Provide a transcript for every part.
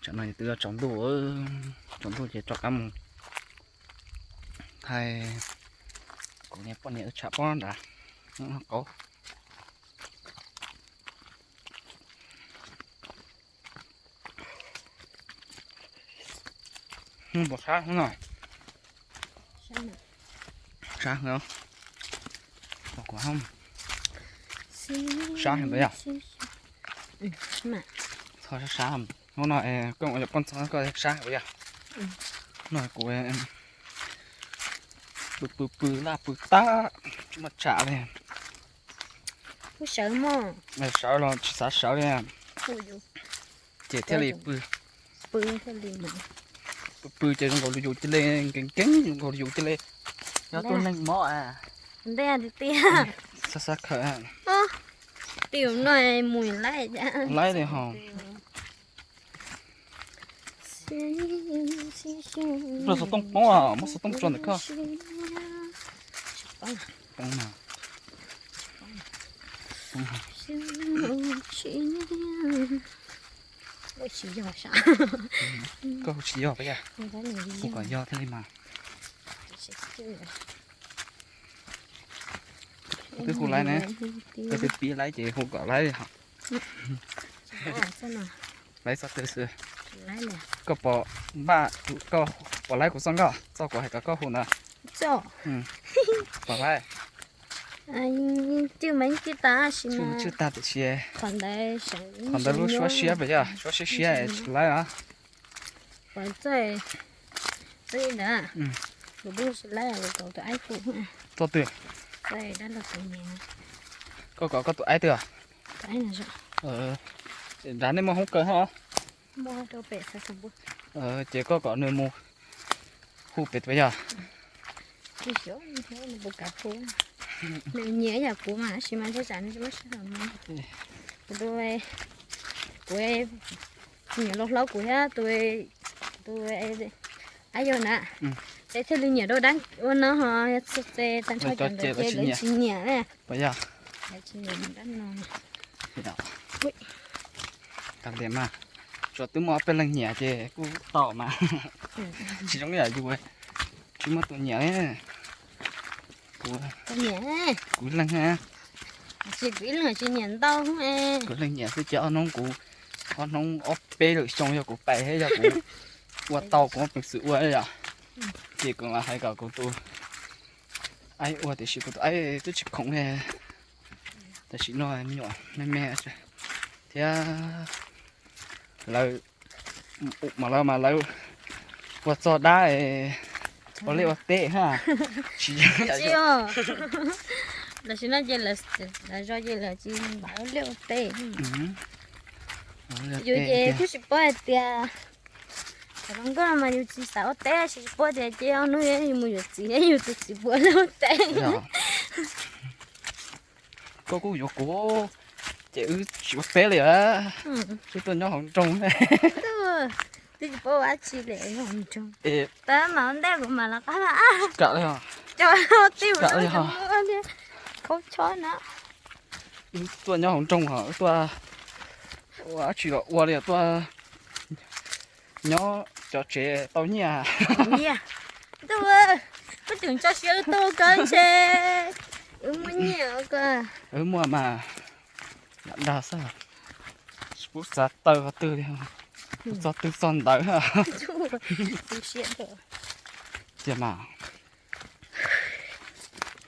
Tsam no twb yuav tsaus ntuj, tsaus ntuj ces rov qab mus thaij kuv niag poj niam wb tsham pob nrad qauv. Npam sab no, sab, sab heev yog. Txhob sab sab, hnub no koj ua poj ntxoog koj sab heev yog. No kuv pw pw pw laj pw tab tsis muaj tsam li. Sawv los tsis xav sawv li, ces thiaj li pw. Pw ces zoo nkaus li yus cia li nkees nkees, zoo nkaus li yus cia li yog tus neeg mob. Xav xav khaws, mus laib li ho. Muaj xov tooj poob, muaj xov tooj tso ntawm koj. Koj hu tsis yog, hu kom yog thiaj li mas. Twb hu laib ne, koj twb pib laib ces hu kom laib li ho. Laib txog twg xwb? Koj pom npaj, koj pom laib kuv txoj nkauj, txoj kuv hais kom koj hu ntawd. Pom laib. Tswj tag tiam sis qhov ntawd lub suab siab pas yog suab siab siab tsis laib os. Txoj twg? Koj kom koj tus aib twg? Nrad nej muaj hoob kaw hos? Ces koj kom nws mus hu pem tus yog. Nws nyiam yam kuv mas tab sis mas ntshai tsam nws tsis muaj sij hawm mus. Kuv, kuv nyiam los hlob kuv thiab tus, tus aib yog na, ces thiaj li nyiam rau dab ua no ho, yog txog ces tag nrho cov ntawd ces lawv tsis nyiam na. Lawv tsis nyiam dab no. Tsuas twb muaj ob peb leeg nyiam ces kuj tau mas. Tsis zoo yam yus tsis muaj tus nyiam li. Kuv, kuv leeg, kuv leeg nyiam xwb ces ob hnub kuv, ob hnub ob peb lwm xyoo yog kuv pais thiab yog kuv ua tau kuv muaj peev xwm ua yom, ces kuv mam hais kom kuv tus aib ua tiam sis kuv tus aib twb tsis khoom li. Tam sim no me nyuam me me thiab lawv, mas lawv mas lawv ua txog dab ua liaj ua teb ha. Tsis, tam sim no ces lawv zog ces lawv tsis npam ua liaj ua teb. Yus ces kuj tsis paub hais tias, thaum zoo nkauj mas yus tsis xav ua teb, tsis paub tias ces ob hnub yus mus yuav txiv thiab yus tus txiv puas ua liaj ua teb. Koj kuj yuav kuv, ces wb tsis ua teb li, wb tuaj nyob hauv nroog. Twb tsis paub ua dab tsi li, nyob hauv nroog. Tab mas ua ntej kuv mam los qab mas. Tsis kam li os. Tib ua li khaub chob na. Wb tuaj nyob hauv nroog ho wb tuaj ua dab tsi los ua li, tuaj nyob cov tsev tau nyiaj. Nyiaj, wb tseem tso siab wb tuaj koj ntshe wb muaj nyiaj. Wb muaj mas, lam dag xwb, tsis pub xav taw qhov twg li, txog twg txog ntawd. Tiag mas.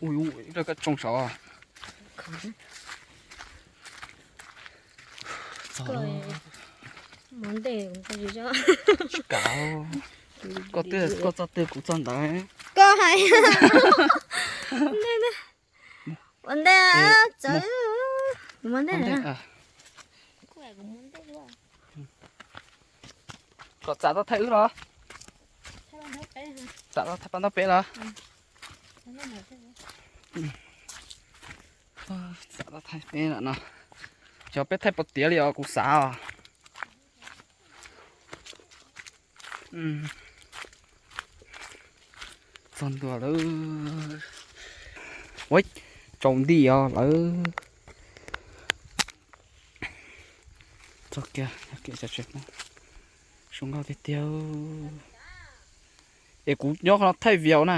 Ui, ua koj tsoo saud. Tsis kam, koj twb, koj txog twg kuv txog ntawd. Koj hais ua ntej, txawm ua ntej. Kom txam tau thaij wb los? Txam tau thaij pab ntaub peb los? Txam tau thaij peb no. Xyov peb thaij puas tiav li os, kuv xav os. Txog ntua lawm. Ua tsaus nti os lawm. Txog kiag, kiag tsev poob. Zoo nkauj tiag tiag. Es kuv nyob qhov no thaij vias na.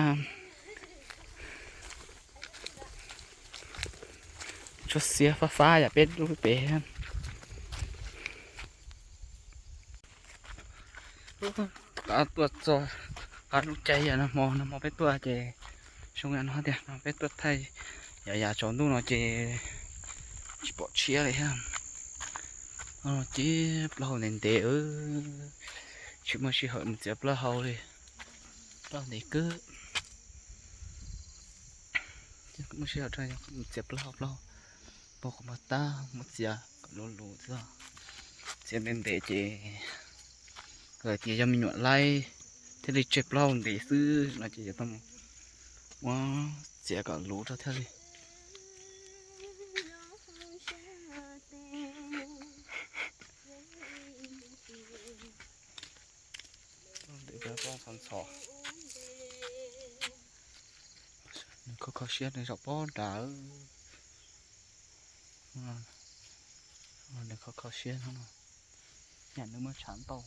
Tshuav xiav fab fab yam peb lub pem. Qab tuaj txog qab lub caij yam no hmo no hmo peb tuaj ces zoo yam no tiag no peb tuaj thaij yam yam tsaus ntuj no ces tsis pom tshiab li thiab. Ces plaub hau ntev ntev, tsis muaj sij hawm mus txiav plaub hau li. Plaub hau ntev kawg. Muaj sij hawm mus txiav plaub hau, plaub hau pom qhov muag tab muab txiav kom luv luv xwb. Txiav ntev ntev ces lawv tias yog me nyuam laib thiaj li tseg plaub hau ntev xwb no ces yuav tau mus muab txiav kom luv rau thiaj li. Nws kho kho siab nws zaum pob nrad. Nws kho kho siab no, nyam nws muab tshav ntau,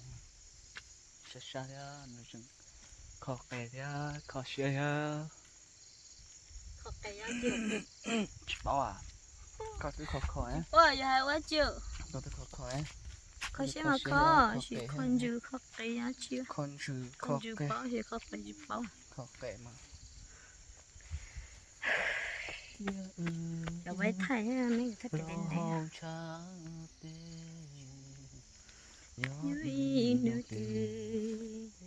sab sab thiab nws tseem kho qe thiab kho siab thiab. Tsis paub, koj twb kho kho, koj twb kho kho, kho siab mas kho, tab sis kho ntsws kho qe, kho ntsws kho qe, kho qe mas. Lawv ua ib thaij, thaij pem ntev ntev. Nyob ib hnub twg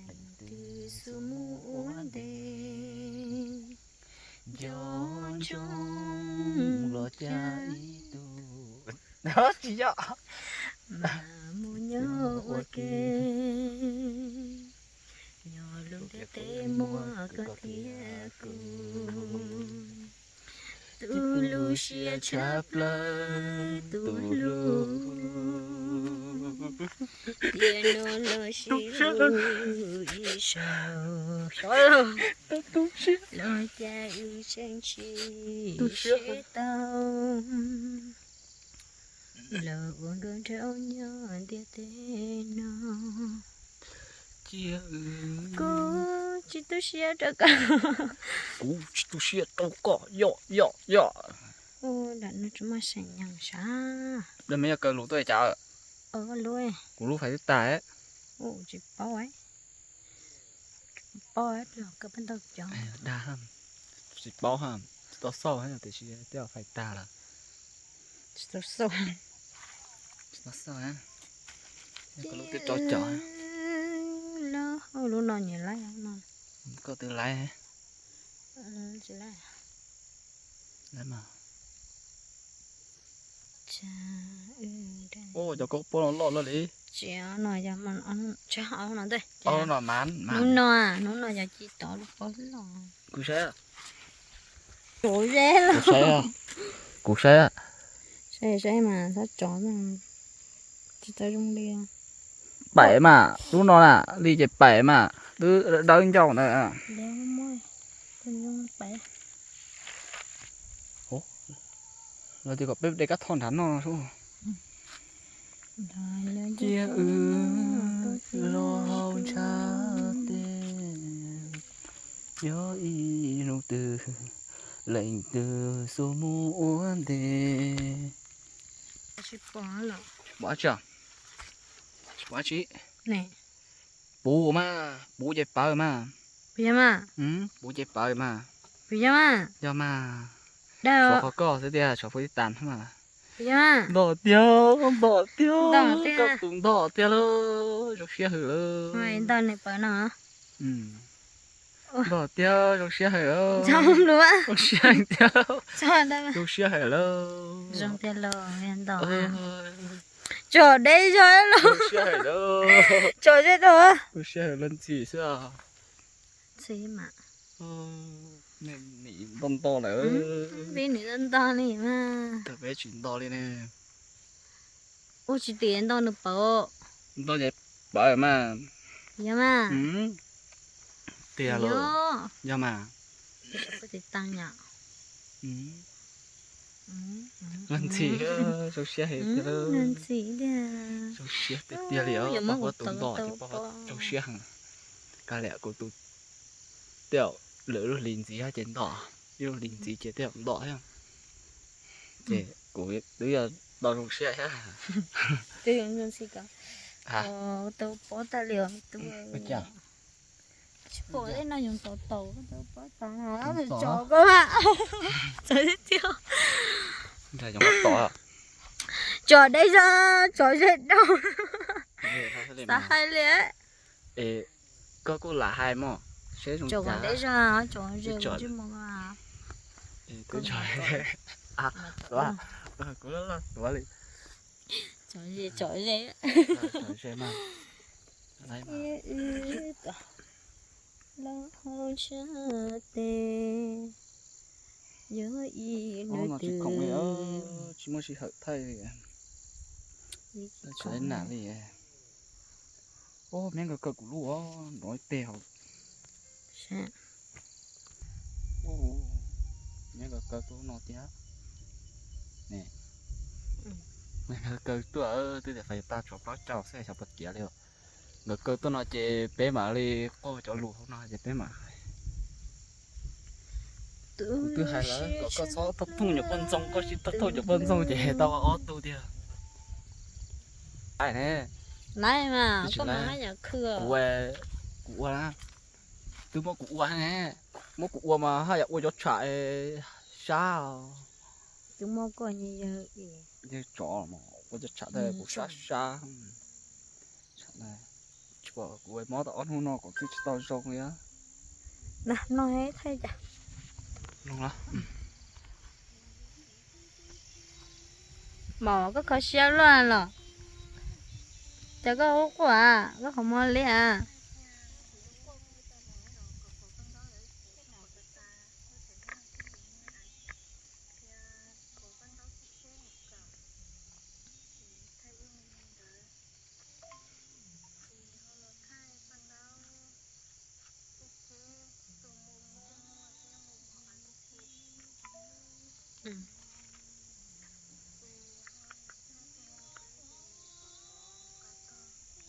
leej twg xub mus ua ntej, nco ntsoov los cas ib tug tsis yog mas mus nyob ua ke. Nyob lub ntiaj teb muaj koj thiab kuv, tu lub siab tshaj plaws tus hlub. Tiam no los sis lub ib zaug, los cas wb tseem tsis sib tau. Los ua nkauj nraug nyob ntiaj teb no, cia wb, kuv tsis tu siab rau koj. Kuv tsis tu siab rau koj, yom yom yom. Ua nram no tsis muaj seem nyeem sav. Dab me yog kaw lus tuaj cas? Kuv lub fais twb tas. Tsis paub, paub kawg pab ntau cov. Dag, tsis paub, tsis tau xauj tiam sis twb fais tag lawm. Tsis tau xauj, tsis tau xauj, koj lub twb rau cov. Lub no nyiam laib no. Koj twb laib. Tsis laib. Laib mas. Cov koj pob no loj loj li. Tsis, no yog, tsis, ob no ntej. Ob no mas, hnub no, hnub no yog ci tod lub pob loj. Kuv saib, kuv saib, kuv saib. Saib, saib mas txhob tsov, tsis tau zoo li. Paim mas lub no na, li ces paim mas twb dawb ncauj ntawd. Lawv tias kom peb de kab thoj nrad noj. Cia wb los hauv ntshav teb, nyob ib hnub twg leej twg xub mus ua ntej. Pom dab tsi? Pom dab tsi? Puv mas, puv ces pawv mas. Puv ces pawv mas. Yog mas. Suav qhov koj xwb tiag, suav fub tib tas mas. Ntog tiag, ntog tiag, koj tus ntog tiag lauj, zoo siab hwm lauj. Ntog tiag, zoo siab hwm lauj. Zoo siab hwm tiag lauj. Zoo siab hwm lauj. Tsom deb zog lauj. Tsom zeb rau. Zoo siab hwm lauj ntxim xwb. Ntxim mas. Nim nto nto lawm. Peb nim nto nto li mas. Peb tsis nto li ne. Ua tsis tias nto nws pawv. Nto ces pawv mas. Yog mas. Tiag los. Yog mas. Tis tas yom. Luag ntxhi, zoo siab heev tiag. Zoo siab tiag tiag li os, pab huab tus nto ces pab huab zoo siab heev. Kav liam kuv tus tej zaum lwm lub hlis ntxiv ces nto, ib lub hlis ntxiv ces tej zaum nto thiab. Ces kuv twb yog tau zoo siab thiab. Tau pob tag li os. Tsis pom tej no yoov tau tau, tau pob tag, tso koj, tso tiag. Tso deb zog, tso ze dau. Xav hais li. Koj kuj lam hais mog, seb zoo cas. Tso deb zog, tso ze ntsej muag. Kuv loj loj tuav li. Tso ze, tso ze. Tso ze mas. Los hauv ntshav tes, yuav ib lub twg. Tsis muaj sij hawm thaij li. Tsis nam li. Ub, me nkawd kaw kuv lub os, nrov ib teg hauv. Me nkawd kaw tuaj no tiag. Nkawd kaw tuaj twb tias fais tag tsov plaub caug xwb xyov puas tiav li. Nkawd kaw tuaj no ces peb mam li quaj cov lus hauv no ces peb mam hais. Kuv twb hais lawm kom koj txhob thooj nyuam poj ntxoog, koj tsis thooj nyuam poj ntxoog ces tau ob tug tiag. Ai ne, kuv ua na, twb muab kuv ua ne, muab kuv ua mas haj yam ua cov tsham sab. Twb muab koj yawg tsov ua cov tsham kuv sab sab. Tsis pom kuv mob tau ob hnub no kuv twb tsis tau zoo li. Mom, koj kho siab luaj los? Cas koj ua quaj, koj qhov muag liab a?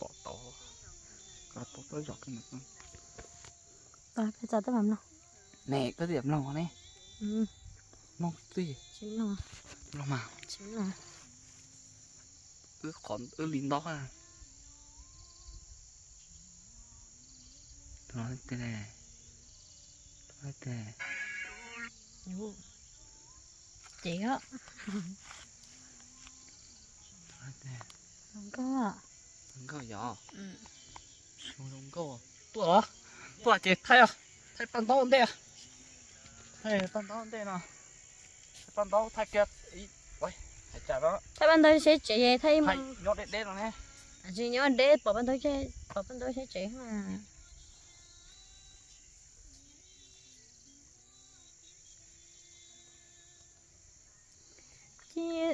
Pom tau, tau tab zos koj. Peb txog twb mam mloog. Ne, koj twb mloog ne. Mloog twj ywm. Mloog mas. Wb qhov wb li ntaub. Ces nkauj, nkauj yog. Tuaj los, tuaj ces thaij, thaij paj ntaub ntej, thaij paj ntaub ntej no, thaij paj ntaub thaij kiag, thaij paj ntaub seb tsev, thaij nyob deb deb no ne. Tsis nyob deb, pom paj ntaub, pom paj ntaub seb tsev. Thaij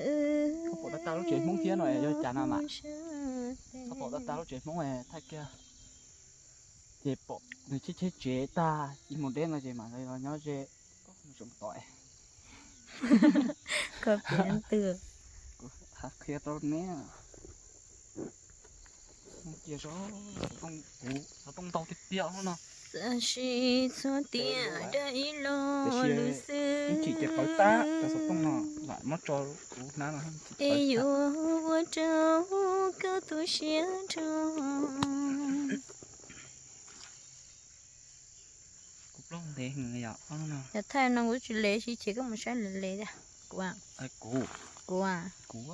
pom tau tag lub tsev Hmoob thiab no yog cas no mas. Thaij pom tau tag lub tsev Hmoob thaij kiag. Ces pom nws cheb cheb tsev tag ib mus deb no ces mam los nyob ze. Zoo tod. Koj piav twg? Kuv qhia rau neb. Cia kuv xov tooj ntau tiag tiag no. Txawm sis txhua tiam dab ib lo lus xwb. Ib chim ces pawv tab xov tooj no lam muab tso kuv hnab no. Es yuav ua rau koj tu siab nrho. Kuv plaub ntev heev yom. Yog thaij no kuv tsis le si ces koj mus saib le le tiag. Kuv, kuv, kuv,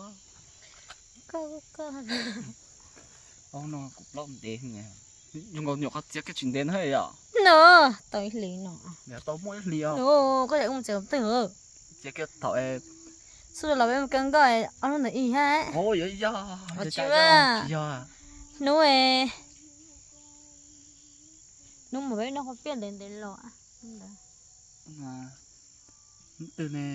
koj, koj. Ob no kuv plaub ntev heev. Zoo nkaus nyuam qhuav txiav kiag tsis ntev na yom. No, tau ib hlis no. Tau muaj ib hlis os. Koj yam mus txiav twg? Txiav kiag thaum xub los peb mus kawg nkoj ob hnub ntawd ib hab. Tsis yog, hnub, hnub mus peb noj khaub piaj ntev ntev los. Hnub twg ne?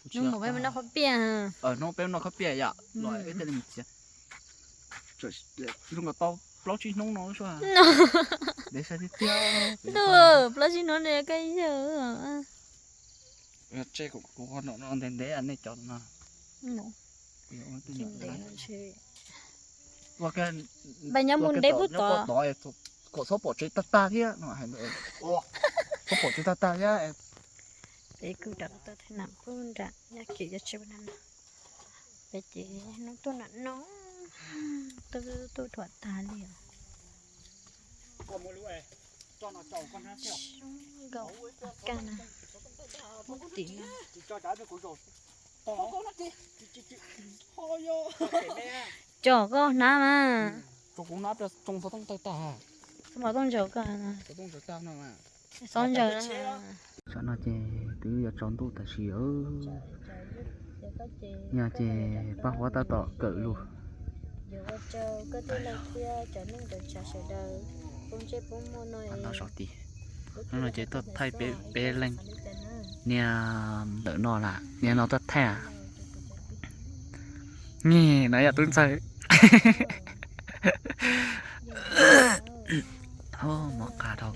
Hnub mus peb noj khaub piaj. Hnub peb noj khaub piaj yom, los thiaj li mus txiav. Zoo nkaus tau plaub tsib hnub no xwb. Ntuj, plaub tsib hnub no koj yawg. Tseg kuv qhov no ntev ntev nej cov no. Ua nyob mus ntev puag tod, kom txhob pom tsev tag tag thiab no. Txhob pom tsev tag tag thiab. Peb kuj rov qab tuaj thaj nam pub nram Nyab Kim cov tsev no. Peb ces hnub tuaj nram no, tuaj tuaj dhuam tag li os. Nkauj kaj na, muab tim no. Tso koj hnab mas. Tso ntsaws koj. Tso ntsaws. Tam no ces twb yuav tsaus ntuj tam sim. Nyaj ces paj huab tab tom kawm lug. Ntau saum tid. Hnub no ces tuaj thaij peb peb leeg niag ntawm no las, niag no tuaj thaij. Nyiam no yog tub ntxawg. Mob qa dhau,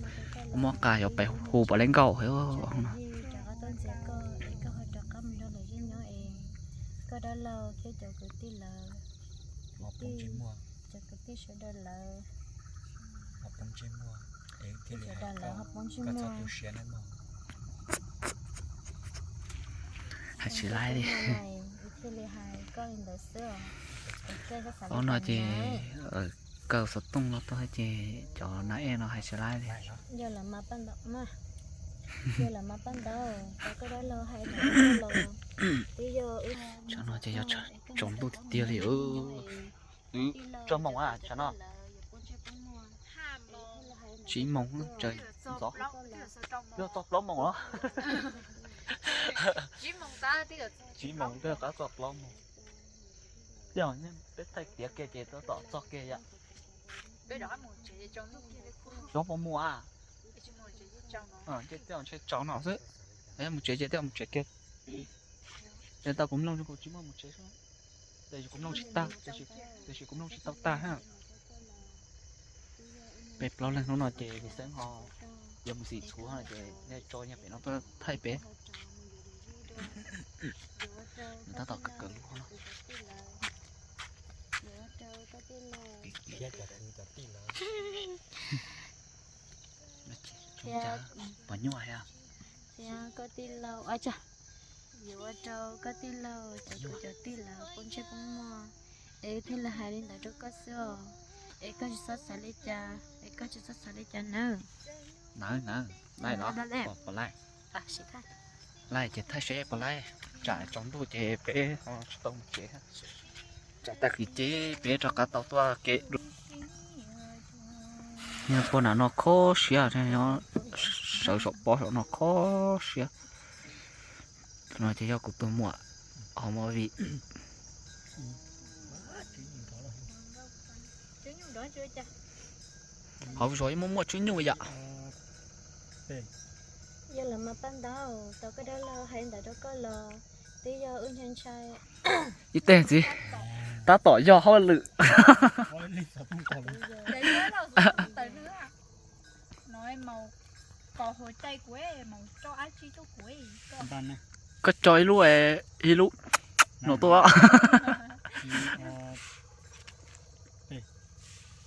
mob qa yuav pais hu puav leej nkauj no. Hais tsis laib li. Ob no ces kaw xov tooj los tuaj ces cov na ej no hais tsis laib li. Tsam no ces yog tsaus ntuj tiag tiag li. Txog moos a tsam no? Tsib moos tsaws ntxov, twb txog plaub moos los. Tsib moos twb qab txog plaub moos. Tej zaum peb thaij tiav kiag ces tab tom txog kiag yom. Xyov puas muaj a. Tej zaum ntshe tsaus no xwb. Mus tsev ces tej zaum mus tsev kiag. Ces tau kuv mloog kuv tsis muaj mus tsev xwb. Tab sis kuv mloog tsis tag, tab sis kuv mloog tsis tau tag ha. Peb plaub leeg hnub no ces Lis Xeeb ho yuav mus xim txhuv no ces nej tso nyiaj pem no tuaj thaij peb. Nws tab tom kawm kawm lub no. Pos nyuaj hais. Koj tij laug, yuav ua rau koj tij laug cov kwv cov tij lawv poob ntsej poob muag, es wb thiaj li hais li ntawd rau koj xwb os. Es koj tsis txhob xav li cas, es koj tsis txhob xav li cas nawb. Nawb nawb, laij los pom laij. Laij ces thaij seb pom laij, tsam tsaus ntuj ces peb ho tsis tau mus tsev. Tsam tag kis ces peb rov qab tau tuaj kev dua. Nyob puag nram no kho siab, sawv saum pob saum no kho siab. No ces yog kuv tus muam hauv movie. Hauv zos yeej muaj muaj tswb nyuj yom. Yog lawv mas paj ntaub tau koj dab laug hais ntawd rau koj los twb yog wb ntshai ntshai. Ib teg ntxiv, tab tom yog hauj lwm. Koj tso ib lub, ib lub no tuaj.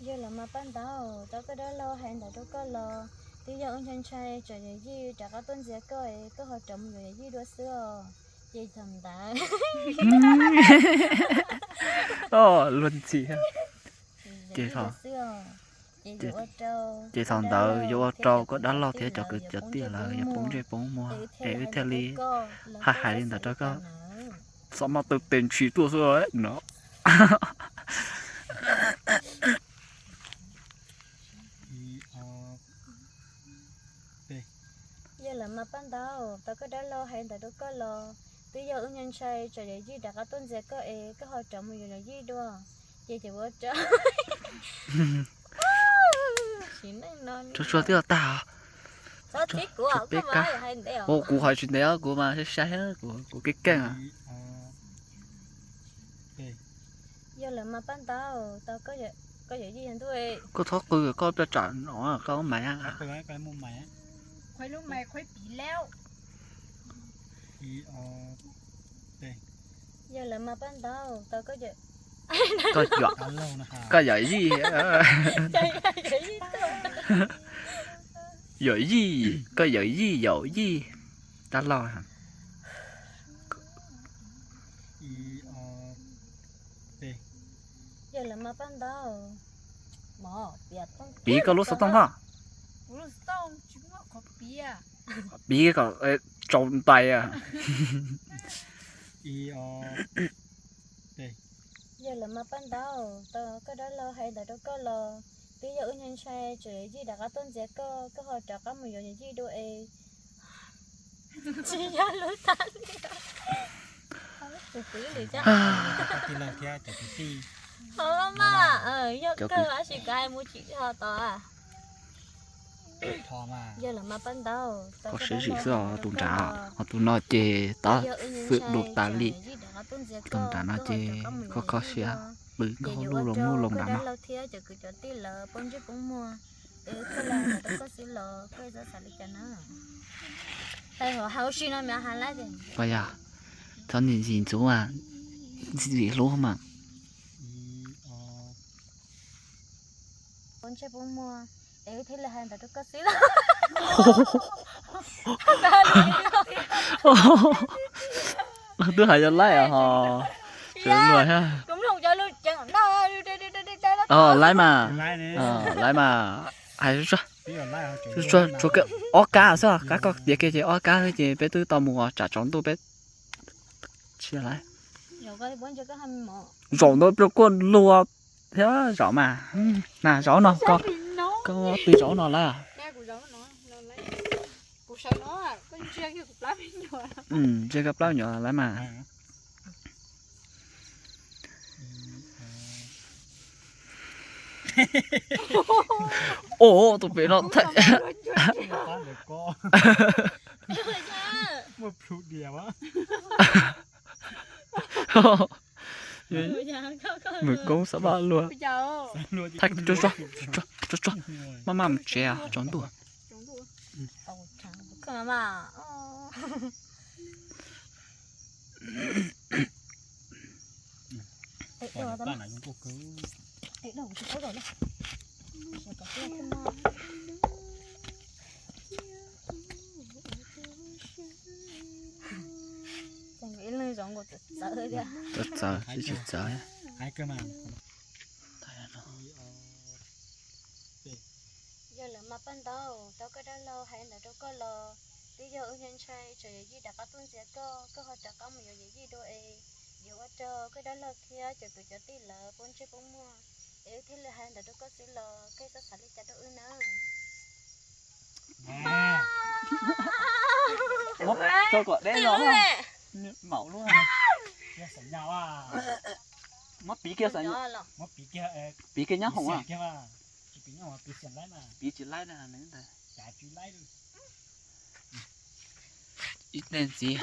Yog lawv mas paj ntaub tau koj dab laug hais ntawd rau koj los twb yog wb ntshai ntshai tsam yawm yij rov qab tuaj ntxias koj es koj ho rov mus yuav yawm yij dua xwb os. Ces thaum ntawd luag ntxhi. Ces thaum ntawd yuav ua rau koj dab laug thiab cov kwv cov tij lawv yuav poob ntsej poob muag es wb thiaj li hais hais li ntawd rau koj. Txhob muab tus tes ntshis tuaj xwb no. Yog lawv mas paj ntaub tau koj dab laug hais ntawd rau koj los twb yog wb ntshai ntshai tsam yawm yij rov qab tuaj ntxias koj es koj ho rov mus yuav yawm yij dua. Ces ces ua rau tsuag tsuag twb tag. Peb kab, kuv hais tsis ntev, kuv mas sai sai, kuv keej keej. Yog lawv mas paj ntaub tau koj yawm yij ntuj. Koj txhob qw, koj pliaj tsam no koj maiv. Qhov lub maiv qhuav piv lawm. Yog lawv mas paj ntaub tau koj, koj yawm yij, yawm yij, koj yawm yij, yawm yij, dab laug. Yog lawv mas paj ntaub, piav koj lub xov tooj hos. Piav kom tsaus ntais. Yog lawv mas paj ntaub tau koj dab laug hais ntawd rau koj los, twb yog wb ntshai ntshai tseem yij rov qab tuaj ntxias koj, koj ho rov qab mus yuav yawm yij dua es tsis yog lub tag li. Ho mas yog kawg tab sis koj hais mus tsis ho tod. Yog lawv mas paj ntaub, koj siab zim xwb os tus nrad, ho tus no ces tab xwm du tas li. Tus nrad no ces koj kho siab, pw nkauj lub loo lub loo nrad no. Thiab cov kwv cov tij lawv poob ntsej poob muag, es thiaj li hais rau koj xwb los koj txhob xav li cas na. Tau hauv si no mas hais lawm. Yog, txhob ntxim ntxub, ntxim hlub mas. Poob ntsej poob muag, es wb thiaj li hais ntawd rau koj xwb los. Twb hais yog laib os ho. Sawv luag thiab. Laib mas, laib mas, hais tsuag tsuag, ob kab xwb, kab koj tiav kiag ces ob kab xwb ces peb twb tau mus tsam tsaus ntuj peb tsis laib. Zaum ntawd kuj luag thiab zaum mas. Na zaum no, koj twb zaum no lawm. Ntsia koj plab nyuam lawm mas. Ua tus pem no thaij. Mus koob xav vaj luag. Thaij tsuag tsuag, maj maj mus tsev tsaus ntuj. Txawv txawv, tsis tsis txawv. Yog lawv mas paj ntaub tau koj dab laug hais ntawd rau koj los, twb yog wb ntshai ntshai tsam yawm yij rov qab tuaj ntxias koj, koj ho rov qab mus yuav yawm yij dua es yuav ua rau koj dab laug thiab cov kwv cov tij lawv poob ntsej poob muag, es wb thiaj li hais ntawd rau koj xwb los koj txhob xav li cas rau wb na. Muab rau kom deb los, maum lub. Muab piv kiag, piv kiag nyob hoom. Piv tsis laib na nws ntag. Ib teg ntxiv.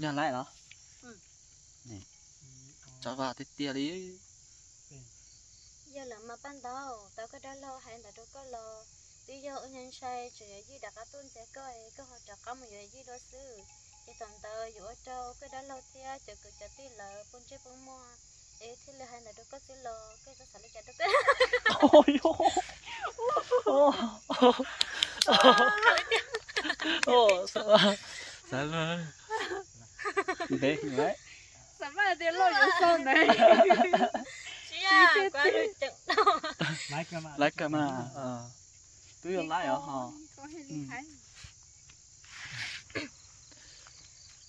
Yog laib los? Tsov vaj tiag tiag li. Yog lawv mas paj ntaub tau koj dab laug hais ntawd rau koj los, twb yog wb ntshai ntshai tsam yawm yij rov qab tuaj ntxias koj es koj ho rov qab mus yuav yij dua xwb. Ces thaum ntawd yuav ua rau koj dab laug thiab cov kwv cov tij lawv poob ntsej poob muag, es thiaj li hais ntawd rau koj xwb los koj txhob xav li cas rau koj. Xav luag ntev heev. Xav mas tias loj yuav xaus ntawd. Laib kawg mas. Twb yog laib os ho.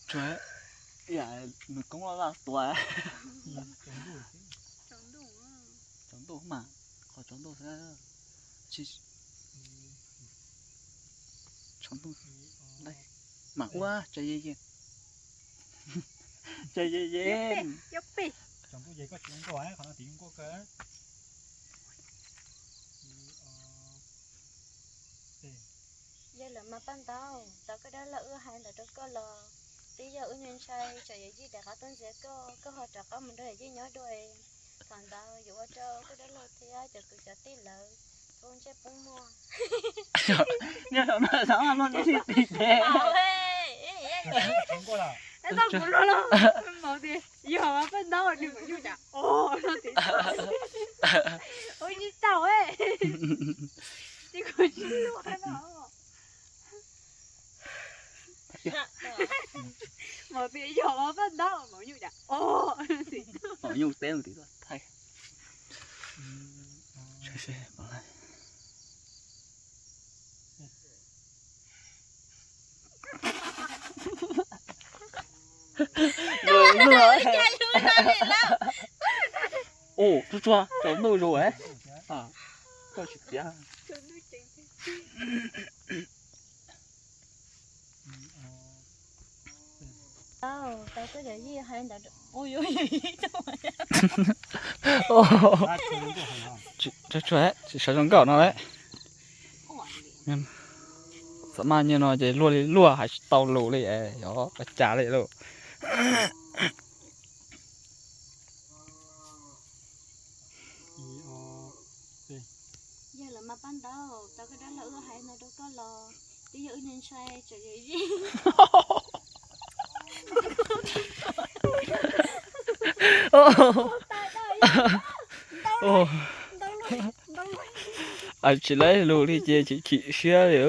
Tsuas mus koob loj laj tuaj. Tsaus ntuj mas, qhov tsaus ntuj xwb. Tsaus ntuj, mam ua tsa ye ye. Tsa ye ye. Yog lawv mas paj ntaub tau koj dab laug wb hais ntawd rau koj los, twb yog wb ntshai ntshai tsam yawm yij rov qab tuaj ntxias koj, koj ho rov qab mus nrog yawm yij nyob dua. Thaum ntawd yuav ua rau koj dab laug thiab cov kwv cov tij lawv Nyob no xav luaj ntxhi tim ces. Tau kuv luag los, Maum tias yog paj ntaub nws mam nyuj cas o no tias ua tsis tau, ces kuv tsis luag no. Maum tias yog paj ntaub, Maum nyuj cas o. Maum nyuj teb mus tim thaij. Ua tsuag tsuag tsaus ntuj zus, koj tsis tiav. Tau, tau koj cov yij hais ntawd. Tsuag tsuag, tsis sawv zoo nkauj no lawm. Xav maj nyiaj no ces luag li luag hais tsis tau lus li, yog ua cas li lauj. Yog lawv mas paj ntaub, tau koj dab laug wb hais no rau koj los twb yog wb ntshai tsam yog yij. Tsis laib lus li ces chim chim siab li.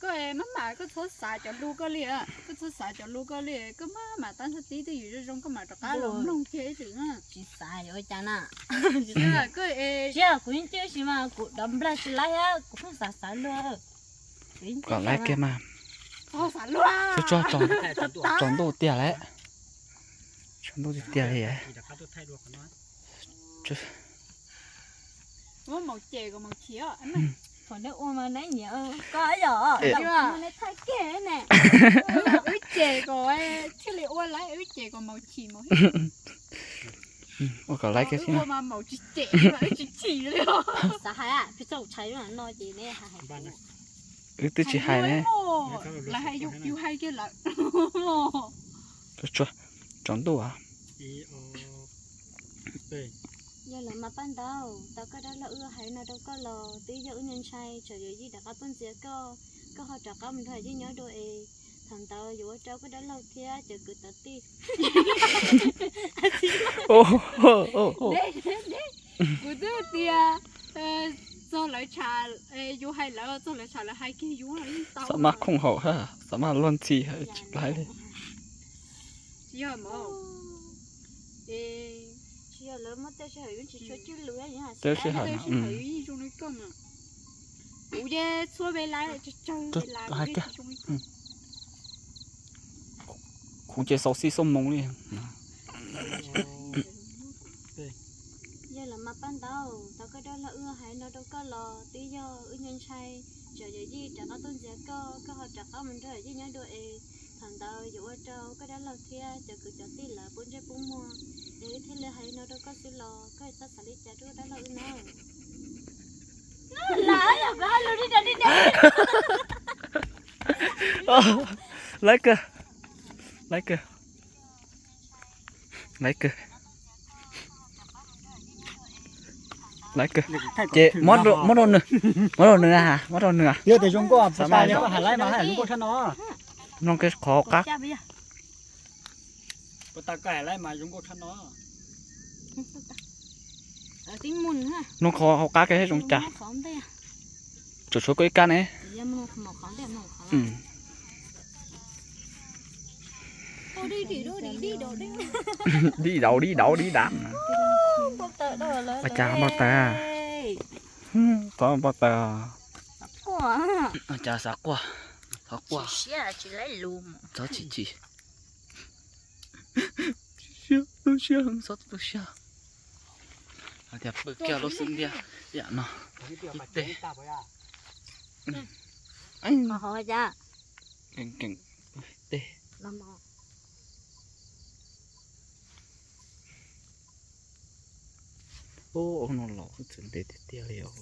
Koj maj mam koj txhob xav cov lus koj li, koj txhob xav cov lus koj li, koj maj mam tab txhob tib twj ywm zoo zoo koj mam rov qab los mloog kiag ib tseem na. Tsis xav yuav ua cas na. Tsis yog kuv yeej cem sis mas kuv dov nplag tsis laib thiab kuv pheej xav xav luag. Kom laib kiag mas. Tsuag tsuag, tsaus ntuj tiag lawm. Tsaus ntuj tiag tiag li. Muab Maum cem kom Maum chim os. Qhov nej ua mas neb nyiam koj yom, nej thaij kiag ne. Wb cem kom thiaj li ua laib, wb cem kom Maum chim Maum. Ua kom laib kiag thiab. Ua mas Maum tsis cem, wb tsis chim li. Xav hais peb txoj tshais no ces neb hais. Wb twb tsis hais ne. Lawv hais yus hais kiag lawm. Tsuag tsuag, tsaus ntuj. Yog lawv mas paj ntaub, tau koj dab laug wb hais no rau koj los twb yog wb ntshai tsam yog yij rov qab tuaj ntxias koj, koj ho rov qab mus nrog yij nyob dua es thaum ntawd yuav ua rau koj dab laug thiab cov kwv cov tij. Kuv twb tias txog lawv tshav, yus hais lawv, txog lawv tshav lawv hais kiag yus yeej tau. Xav maj khoom haum, xav maj luag ntxhi tsis laib li. Tsis yog mas, tsis yog lawv muab tej sij hawm yeej tsis tshua cwj lus, tej sij hawm yeej zoo li koj mas. Kuv ces txhua ve lawv tsawg tsawg ve lawv yeej tsis zoo li koj. Kuv ces xaus xij xaus moos li. Yog lawv mas paj ntaub, tau koj dab laug wb hais no rau koj los twb yog wb ntshai tsam yog yij rov qab tuaj ntxias koj, koj ho rov qab mus nrog yij nyob dua es thaum ntawd yuav ua rau koj dab laug thiab cov kwv cov tij lawv pub ntsej pub muag. Es wb thiaj li hais no rau koj xwb los koj txhob xav li cas rau koj dab laug wb na. Laib kawg, laib kawg, laib kawg, laib kawg. Ces muab rau nws, muab rau nws, muab rau nws. Yog tias zoo nkauj, xav mas hais laib mas hais zoo nkauj tshaj no. Mloog kiag qhov qab. Puas tas koj hais laib mas zoo nkauj tshaj no. Mloog qhov hauv qab kiag seb zoo cas. Tsuas tshuav koj ib kab ne. Dib daus dib daus dib dav. Ua cas npau taws? Txhob npau taws. Ua cas xav quaj? Txhob quaj. Txhob chim chim. Siab, tu siab, txhob tu siab. Hais tias pw kiag lub xub ntiag yam no. Ib teg. Keem keem. Ib teg. Ub, no los hwj txwv ntev tiag tiag li os.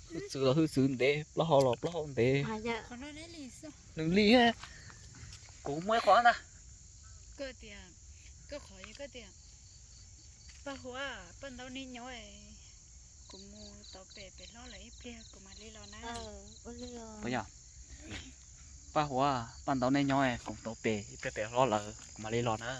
Hwj txwv los hwj txwv ntev, plaub hau los plaub hau ntev. Nws li, Kuv muaj ib qho ntag. Koj tias, koj qhov yog koj tias, Paj Huab, Paj Ntaub neb nyob, kuv mus tau pem pem hlob lawm ib pliag kuv mam li los na. Paj Huab, Paj Ntaub neb nyob, kuv mus tau pem ib pliag pem hlob lawm kuv mam li los na.